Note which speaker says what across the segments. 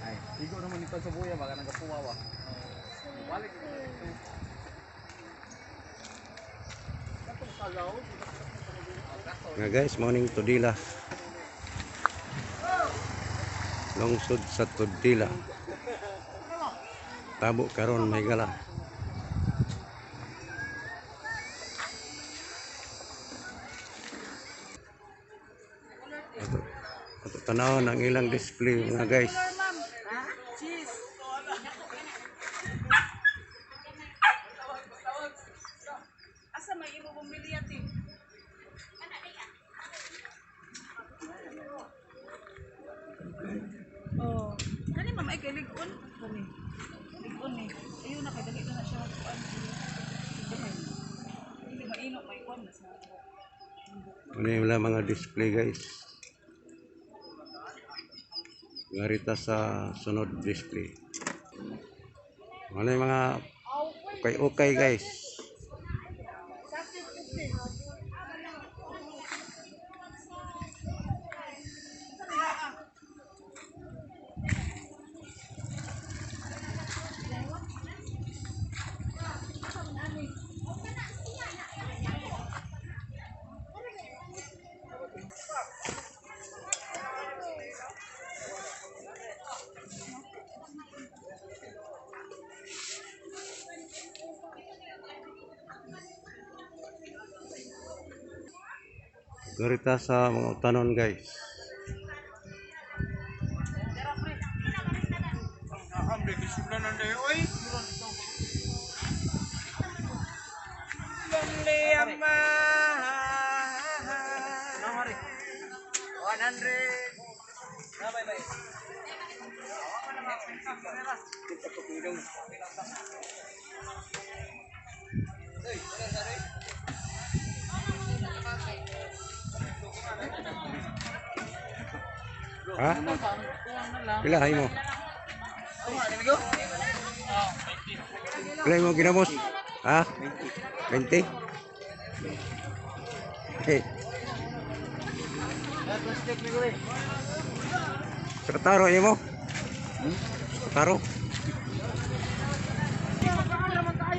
Speaker 1: Ay, igo naman ito sa buya baka nagapuwa ba. Balik ito.
Speaker 2: Nga guys, morning Tudila. Lungsod sa Tudila. Tabo karon may gala. Ato, ato tanawon ang ilang display, mga guys.
Speaker 3: Asa may imo bumbilya ti? Oh, kani ma'am ay kay lig-on kani. Lig-on ni. Ayo na kay dali na siya kuan. Gamay. Hindi maino may kuan na sa.
Speaker 2: Ano yung ilang mga display, guys. Ngarita sa sunod display. Ano yung mga okay-okay, guys. Garita sa mga utanon, guys.
Speaker 1: Mare. 100. Bye bye.
Speaker 2: Ha? Pila hay mo? Pila mo ginamos? Ha? 20? Okay. Sa kataro mo? Sa kataro?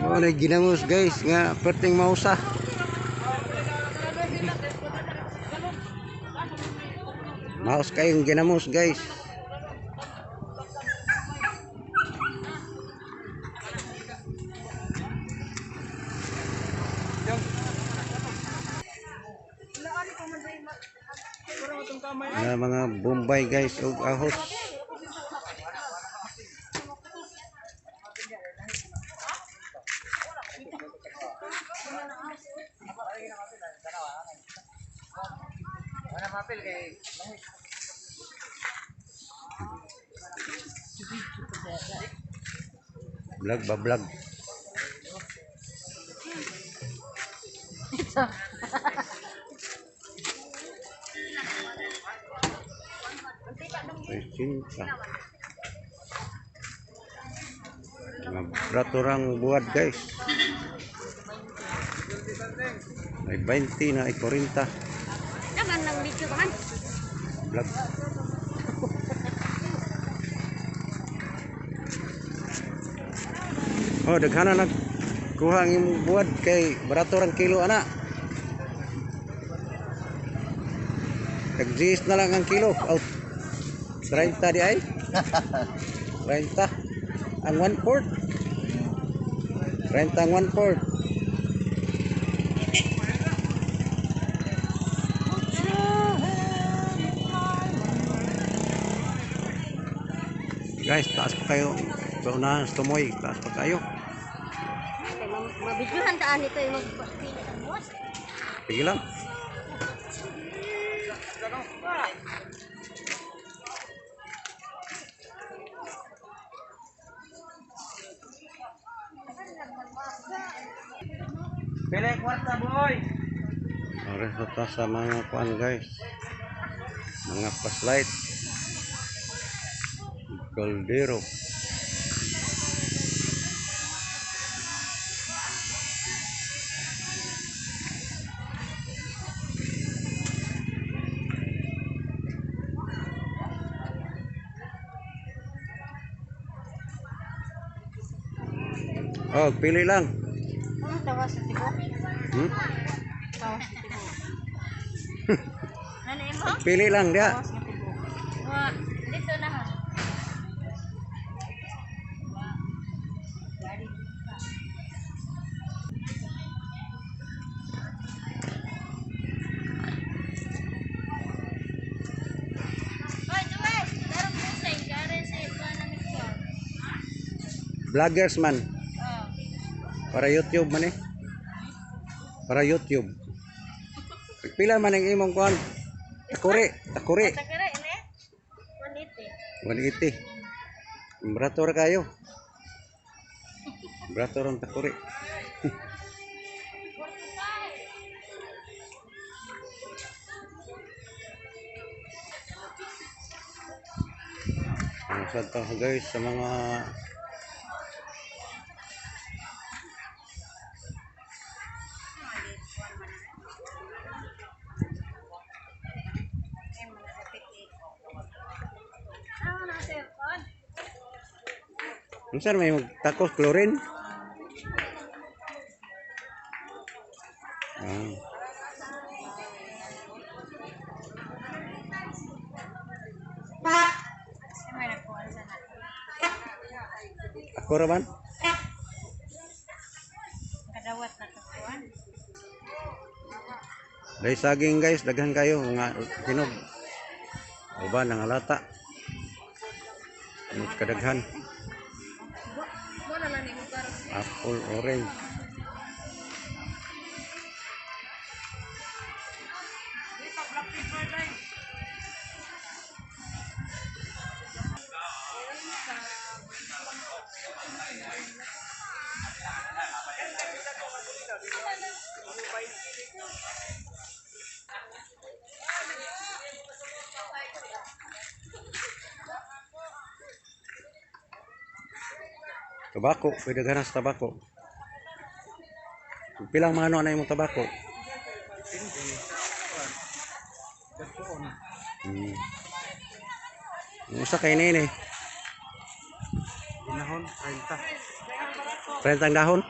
Speaker 2: Oh, na ginamos, guys, nga perting mausa. Maus kayong ginamos, guys. Na mga Bombay, guys, ug ahos.
Speaker 1: Wala mapil kay
Speaker 2: Vlog ba vlog? Ay, sinta. Mga braturang buwad, guys. May 20 na ay 40.
Speaker 4: Naman ng video ka man.
Speaker 2: Vlog. Oh, daghana nag kuha ang imong buwad kay barato rang kilo ana. Nag-gis na lang ang kilo. Out. 30 di ay. 30. Ang 1/4. 30 ang 1/4. Guys, taas pa kayo. Sa unahan sa tumoy, taas pa kayo.
Speaker 4: Kay mabidyohan taan ito yung magpili sa boss.
Speaker 2: Sige lang.
Speaker 1: Pili kwarta boy.
Speaker 2: Oras na ta sa mga kuan, guys. Mga flashlight. Kaldero. Oh, pili lang.
Speaker 4: Ano tawas sa tibok?
Speaker 2: Hmm?
Speaker 4: Tawas sa tibok. Ano imo?
Speaker 2: Pili lang diha.
Speaker 4: Tawas sa tibok. Wa, dito na ha. Hoy, Duwes! Darong pusay, gare sa iba namin ko.
Speaker 2: Vloggers man.
Speaker 4: Oh.
Speaker 2: Para YouTube man eh. Para YouTube. Pila man ang imong kuan? Takuri, takuri.
Speaker 4: Takara, ine? 180.
Speaker 2: 180. Barato ra kayo. Barato ra ang takuri. Ang sad to guys sa mga
Speaker 4: Ah, nasa aircon.
Speaker 2: Unsa may takos chlorine? Ah.
Speaker 4: May nagkuhan sa na.
Speaker 2: Ako ra man?
Speaker 4: Kadawat na kakuan.
Speaker 2: Dahil saging guys, daghan kayo mga hinog. Uban ang alata. Ano kadaghan? Apple, orange. Tabako, pwede daghan sa tabako. Pilang mga ano na imong tabako? Hmm. Usa kay nini.
Speaker 1: Dinahon, 30.
Speaker 2: 30 ang dahon.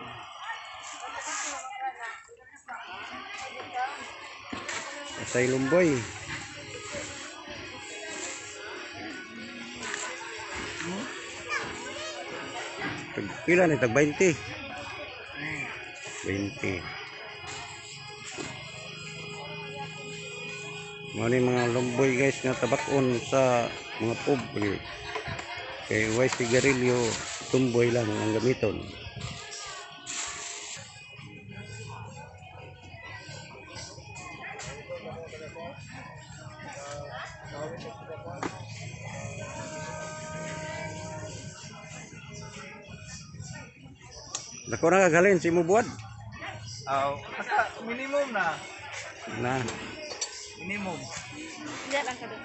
Speaker 2: Sa lumboy. Tag pila ni tag 20. 20. Mao ni mga lumboy guys nga tabakon sa mga pobre. Kay way sigarilyo, tumboy lang ang gamiton. Dako na kagalin si mo buwad.
Speaker 1: Aw, basta minimum na.
Speaker 2: Na.
Speaker 1: Minimum.
Speaker 4: Hindi lang ka doon.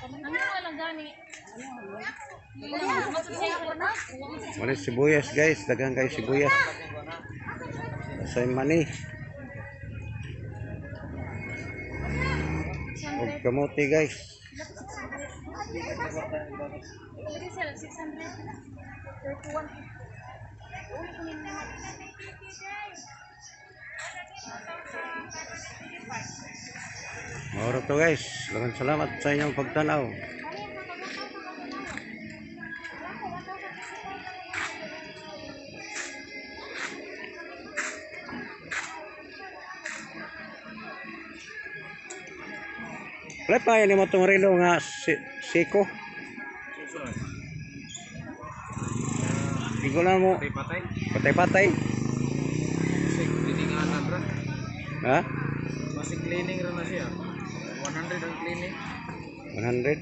Speaker 4: Ano lang gani?
Speaker 2: Wala sibuyas guys, daghan kayo sibuyas. Sa mani. Og kamote guys. Mauro to guys. Maraming salamat sa inyong pagtanaw. Wala pa yan mo itong relo nga si siko. Hindi na mo.
Speaker 1: Patay-patay.
Speaker 2: Patay-patay.
Speaker 1: Kasi cleaning anan ra.
Speaker 2: Ha?
Speaker 1: Masih cleaning ra na siya. 100 ang cleaning.
Speaker 2: 100.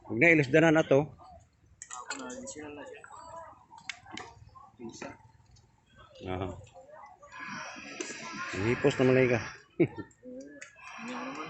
Speaker 2: Huwag na ilisdanan na to.
Speaker 1: Ako na additional na siya. Isa.
Speaker 2: Aha. Hipos na malay ka.
Speaker 1: Hindi naman.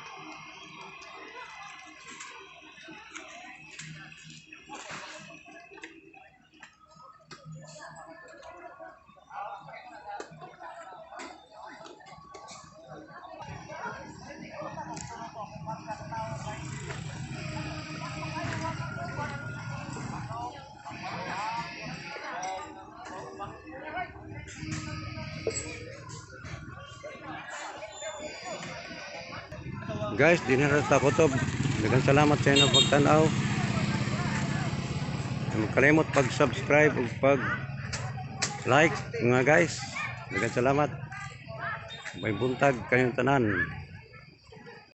Speaker 2: Guys, dinhi ra ta kutob. Daghang salamat sa inyong pagtan-aw. Kalimot pag-subscribe ug pag like, mga guys. Daghang salamat. Maayong buntag kanyong tanan.